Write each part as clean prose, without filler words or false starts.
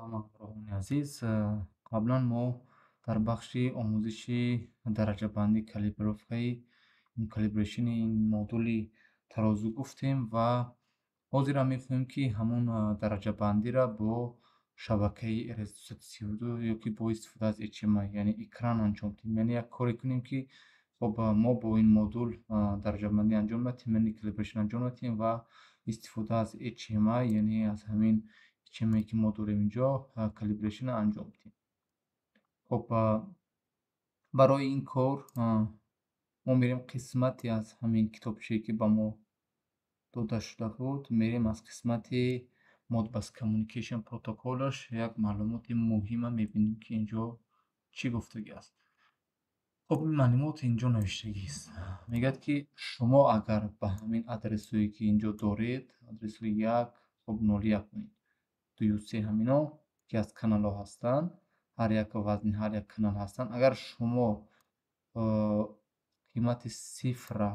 Ба ҳама ҳамроҳони азиз. Қаблан мо дар бахши омӯзиши дараҷабандӣ, калибровкаи calibration и ин модули тарозу гуфтем ва ҳозирам мехоҳем, ки ҳамон дараҷабандиро бо шабакаи RS-232 ё ки бо истифода аз HMI, яъне экран, анҷом диҳем. Яъне як коре кунем, ки хоб, мо бо ин модул дараҷабандӣ анҷом надиҳем, яъне calibration анҷом надиҳем ва истифода аз HMI, яъне аз ҳамин HMI, ки мо дорем инҷо, calibration анҷом диҳем. Хоб, барои ин кор мо мерем қисмате аз ҳамин китобчае, ки ба мо дода шуда буд. Мерем аз қисмати Modbus Communication протоколаш, як маълумоти муҳима мебинем, ки инҷо чӣ гуфтагӣ аст. Хоб, ин маълумот инҷо навиштагист. Мегӯяд, ки шумо агар ба ҳамин адресҳое, ки инҷо доред, адресҳои як, хоб, нол як, дую, се, ҳамино, ки аз каналҳо ҳастанд, ҳар як вазни ҳар як канал ҳастанд, агар шумо қимати сифрра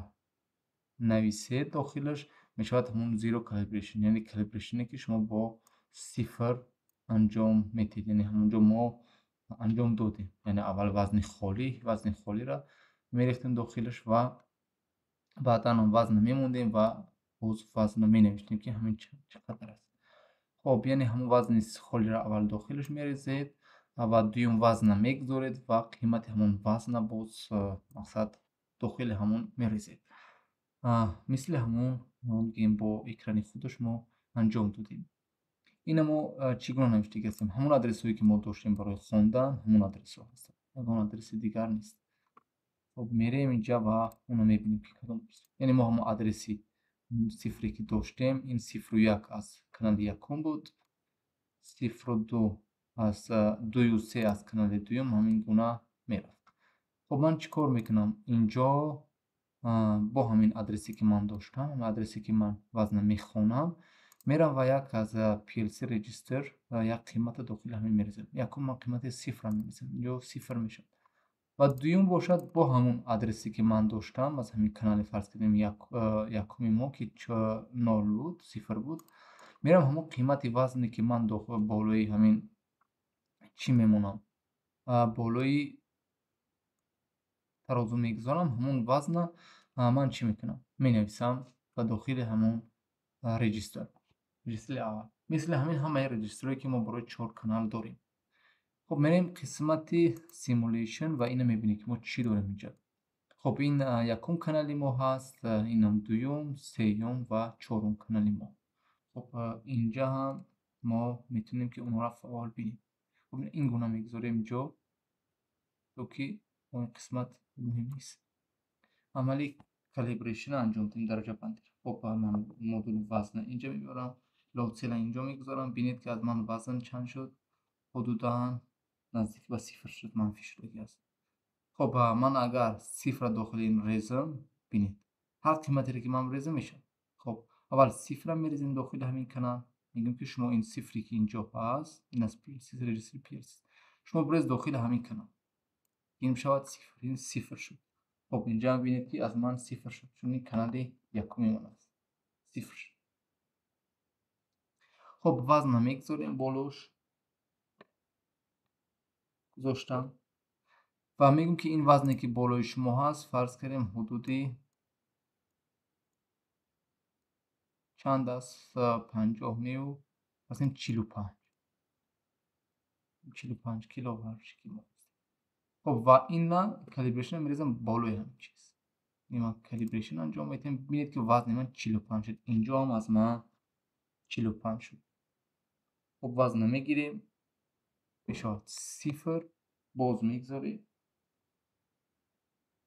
нависед дохилаш, мешавад ҳамон zero calibration, яъне calibration е, ки шумо бо сифр анҷом медиҳед. Яъне ҳамонҷо мо анҷом додем, яъне аввал вазни холиро мерехтем дохилаш ва баъдан вазна мемондем ва боз вазна менавиштем, ки ҳамин чӣ қадар аст. Хоб, яъне ҳамон вазни холиро аввал дохилаш мерезед ва дуюм вазна мегузоред ва қимати ҳамон вазна боз, мақсад, дохили ҳамон мерезед. Мисли ҳамон гӯем, бо экрани худаш мо анҷом додем. Ина мо чӣ гуна навиштагӣ ҳастем? Ҳамон адресҳое, ки мо доштем барои хондан, ҳамон адресҳо ҳастанд, ягон адреси дигар нест. Хоб, мерем инҷа ва онро мебинем, ки кадом, яъне мо ҳамон адреси сифре, ки доштем, ин сифру як аз канали якум буд, сифру ду аз дую се аз канали дуюм, ҳамин гуна мерафт. Хоб, ман чӣ кор мекунам инҷо? Бо ҳамин адресе, ки ман доштам, ҳамин адресе, ки ман вазна мехонам, мерам ва як аз PLC register як қимата дохили ҳамин мерезам. Якум ман қимати сифрра мерезам, инҷо сифр мешавад, ва дуюм бошад, бо ҳамон адресе, ки ман доштам, аз ҳамин канали, фарз кардем, якуми мо, ки нол буд, сифр буд, мерам ҳамон қимати вазне, ки ман болои ҳамин чӣ мемонам, болои тарозу мегузорам, ҳамон вазна ман чӣ мекунам? Менависам ба дохили ҳамон регистри аввал. Мисли ҳамин ҳамаи регистрҳое, ки мо барои чор канал дорем. Хоб, мерем қисмати simulation ва ина мебинем, ки мо чӣ дорем инҷа. Хоб, ин якум канали мо ҳаст, инам дуюм, сеюм ва чорум канали мо. Хоб, инҷа ҳам мо метавонем, ки онҳоро фаъол бинем. Хоб, ин гуна мегузорем инҷо, то ки он қисмат муҳим нест. Амали calibration анҷом додем, дараҷабандиро. Хоб, ман модули вазна инҷа мебарам, load cell инҷо мегузорам. Бинед, ки аз ман вазн чанд шуд? Ҳудудан наздик ба сифр шуд, манфӣ шудагӣ аст. Хоб, ман агар сифрра дохили ин резам, бинед, ҳар қиматере, ки ман резам, мешавад. Хоб, аввал сифрра мерезем дохили ҳамин канал. Мегӯем, ки шумо ин сифре, ки инҷо ҳаст, ин аз PLC, регистри PLC, шумо бирез дохили ҳамин канал, ин мешавад сифр. Ин сифр шуд. Хоб, инҷа бинед, ки аз ман сифр шуд, чун ин канали якуми ман аст, сифр шуд. Хоб, вазна мегузорем болош, гузоштам ва мегӯем, ки ин вазне, ки болои шумо ҳаст, фарз кардем, ҳудуди чанд аст? 50 неу, фарз кардем, 45, 45 кило, ҳарчи ки мо. Хоб, ва ина calibration мерезам болои ҳамин чиз. Ман calibration анҷом медиҳам. Бинед, ки вазни ман 45 шуд. Инҷо ҳам аз ман 45 шуд. Хоб, вазна мегирем, мешавад сифр, боз мегузорем,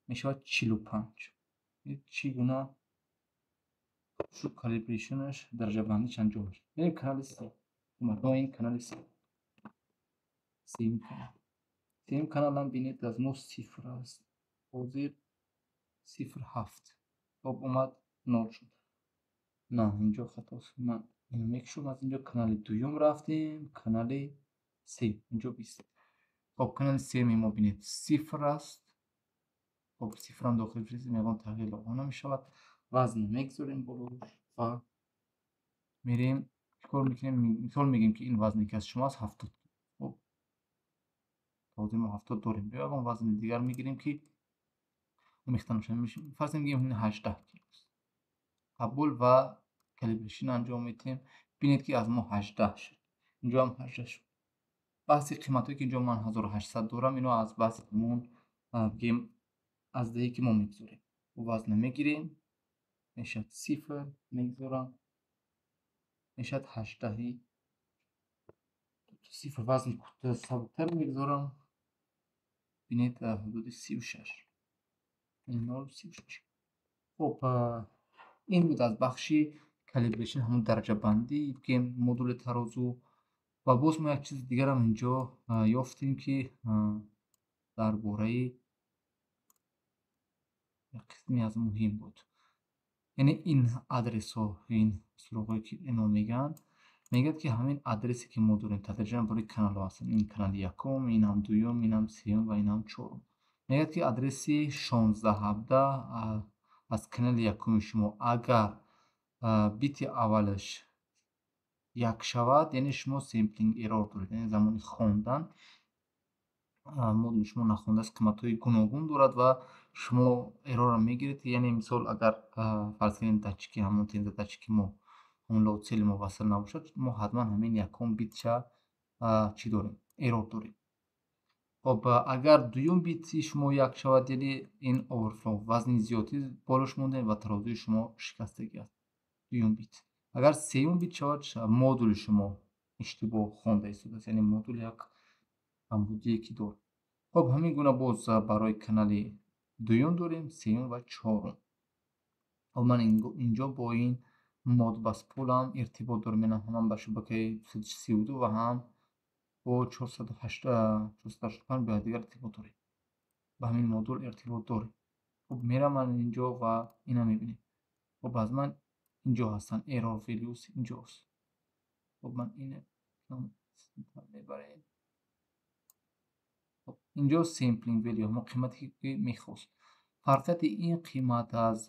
мешавад 45. Чӣ гуна шуд calibration аш, дараҷабандиш анҷом мешавад. Мерем канали се, ин канали се, сеюм канал. Сеюм каналам, бинед, аз мо сифр аст ҳозир, сифр ҳафт. Хоб, омад, нол шуд. На, инҷо хатост, ман ино мекушам аз инҷо. Канали дуюм рафтем, канали сеюм, инҷо 20. Хоб, канали сеюми мо, бинед, сифр аст. Хоб, сифрам дохил бирезем, ягон тағйир лоға намешавад. Вазн мегузорем болош ва мерем, чӣ Чикор мекунем? Мисол мегӯем, ки ин вазне, ки аз шумо аст, 70. Хуб, ҳозир мо 70 дорем. Ё ягон вазни дигар мегирем, ки омехта нашавад. Фарз мегӯем, 18 кило аст. Қабул ва calibration анҷом медиҳем. Бинед, ки аз мо 18 шуд, инҷо ҳам 18 шуд. Баҳси қиматҳое, ки инҷо ман 1800 дорам, ино аз баҳси ҳамон, бигем, аз даҳе, ки мо мегузорем. Вазна мегирем, мешавад сифр, мегузорам, мешавад ҳаждаҳи сифр. Вазни сабуктар мегузорам, бинед, ҳудуди 36, 0,36. Хуб, ин буд аз бахши calibration, ҳамон дараҷабандӣ, бигем, модули тарозу. Ва боз мо як чизи дигарам инҷо ёфтем, ки дар бораи як қисме аз муҳим буд, яъне ин адресҳо, ин суроғҳое, ки ино мегӯянд. Мегӯяд, ки ҳамин адресе, ки мо дорем, тадриҷан барои каналҳо ҳастанд. Ин канали якум, инам дуюм, инам сеюм ва инам чорум. Мегӯяд, ки адреси 16 17 аз канали якуми шумо агар бити аввалаш як шавад, яъне шумо sampling error доред, яъне замони хондан модули шумо нахондааст, қиматҳои гуногун дорад ва шумо error ро мегиред. Яъне, мисол, агар, фарз кунем, датчики ҳамон тензодатчики мо, ҳамон load cell и мо васл набошад, мо ҳатман ҳамин якум битша чӣ дорем? Error дорем. Хоб, агар дуюм бити шумо як шавад, яъне ин overflow, вазни зиёдӣ болош мондаем ва тарозуи шумо шикастагӣ аст, дуюм бит. Агар сеюм бит шавад, модули шумо иштибоҳ хонда истодааст, яъне модул як камбудие ки дорад. Хоб, ҳамин гуна боз барои канали дуюм дорем, сеюм ва чорум. Хоб, ман инҷо бо ин Modbus Poll ам иртибот дорам, яъне ҳам ба шабакаи 232 ва ҳам бо 485 бо якдигар иртибот дорем, ба ҳамин модул иртибот дорем. Хуб, мерам ман инҷо ва ина мебинем. Хуб, аз ман инҷо ҳастанд, error values инҷост. Хуб, ман ина мебарем. Инҷо sampling value, ҳамон қимате, ки мехост. Фарқияти ин қимат аз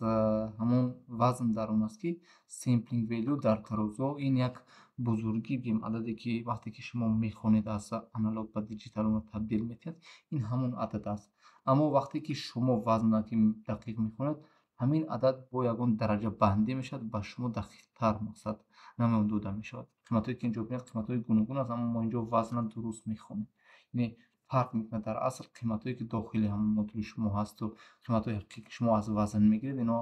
ҳамон вазн дар он аст, ки sampling value дар тарозуҳо ин як бузургӣ, бигем, ададе, ки вақте ки шумо мехонед, аз аналог ба диджитал онро табдил медиҳад, ин ҳамон адад аст. Аммо вақте ки шумо вазнро ки дақиқ мехонед, ҳамин адад бо ягон дараҷабандӣ мешавад, ба шумо дақиқтар, мақсад, намоён дода мешавад. Қиматҳое, ки инҷо бинед, қиматҳои гуногун аст, аммо мо инҷо вазнро дуруст мехонем, яъне фарқ мекунад. Дар асл қиматҳое, ки дохили ҳамон модули шумо ҳасту қиматҳои ҳақиқӣ, ки шумо аз вазн мегиред, ино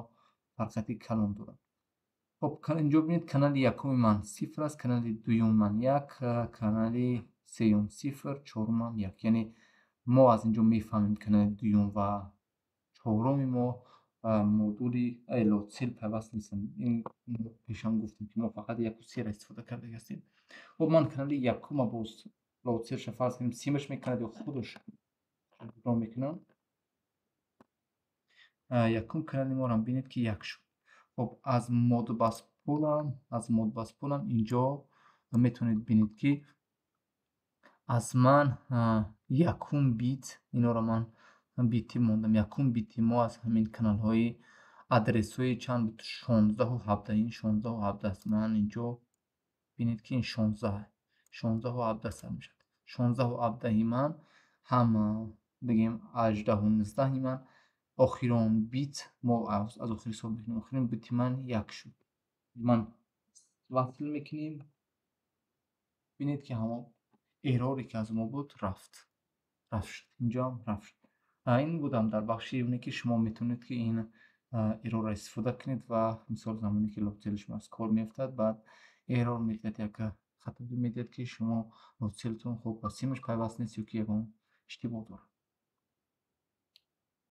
фарқияти калон доранд. Хоб, инҷо бинед, канали якуми ман сифр аст, канали дуюми ман як, канали сеюм сифр, чорумам як. Яъне мо аз инҷо мефаҳмем, канали дуюм ва чоруми мо модули load cell пайваст нестанд. Ин пешам гуфтем, ки мо фақат яку сера истифода карда ҳастем. Хуб, ман канали якума боз load cell ша, фарз кунем, симаш мекунад ё худаш ҷудо мекунам. Якум канали моро бинед, ки як шуд. Хуб, аз Modbus Poll ам инҷо метавонед бинед, ки аз ман якум бит, инора ман бити мондам, якум бити мо аз ҳамин каналҳои адресҳои чанд буд? 16 ва 17. Ин 16 ва 17 аст. Ман инҷо бинед, ки ин 16, 16 ва 17 сар мешавад. 16 ва 17-и ман ҳам, бигем, 18 ва 19-и ман, охирон бит, мо аз охир ҳисоб мекунем, охирин бити ман як шуд. Ман васл мекунем, бинед, ки ҳамон error е, ки аз мо буд, рафт шуд, инҷоам рафт шуд. Ин будам дар бахши оне, ки шумо метавонед, ки ин error ро истифода кунед ва, мисол, замоне ки load cell и шумо аз кор меафтад, баъд error медиҳад, як хатоӣ медиҳад, ки шумо load cell тон хуб ба симаш пайваст нест ё ки ягон иштибоҳ дорад.